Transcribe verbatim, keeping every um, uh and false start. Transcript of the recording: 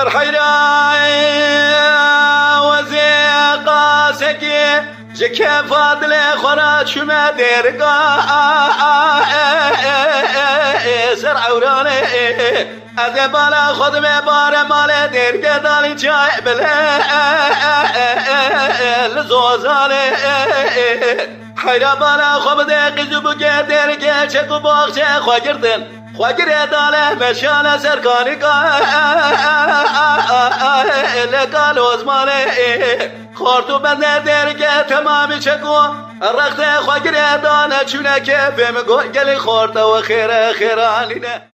Heyra wezê qasekê ji kefa dilê xwe re çûme dêrika ser ewranê. Ez ê bala xwe dime bare malê dêrke dalî çayê bile li zozanê. Heyra bala xwe bide qîz û bûkê dêrke çek û baxçe xwe girtin. Xwe girê dale meşale ser kanika lê kal ozmanê. Xort û bende dêrke temamî çek û rextê xwe girê dane çûne kêfê min got gelî xorte we xêre xêranîne.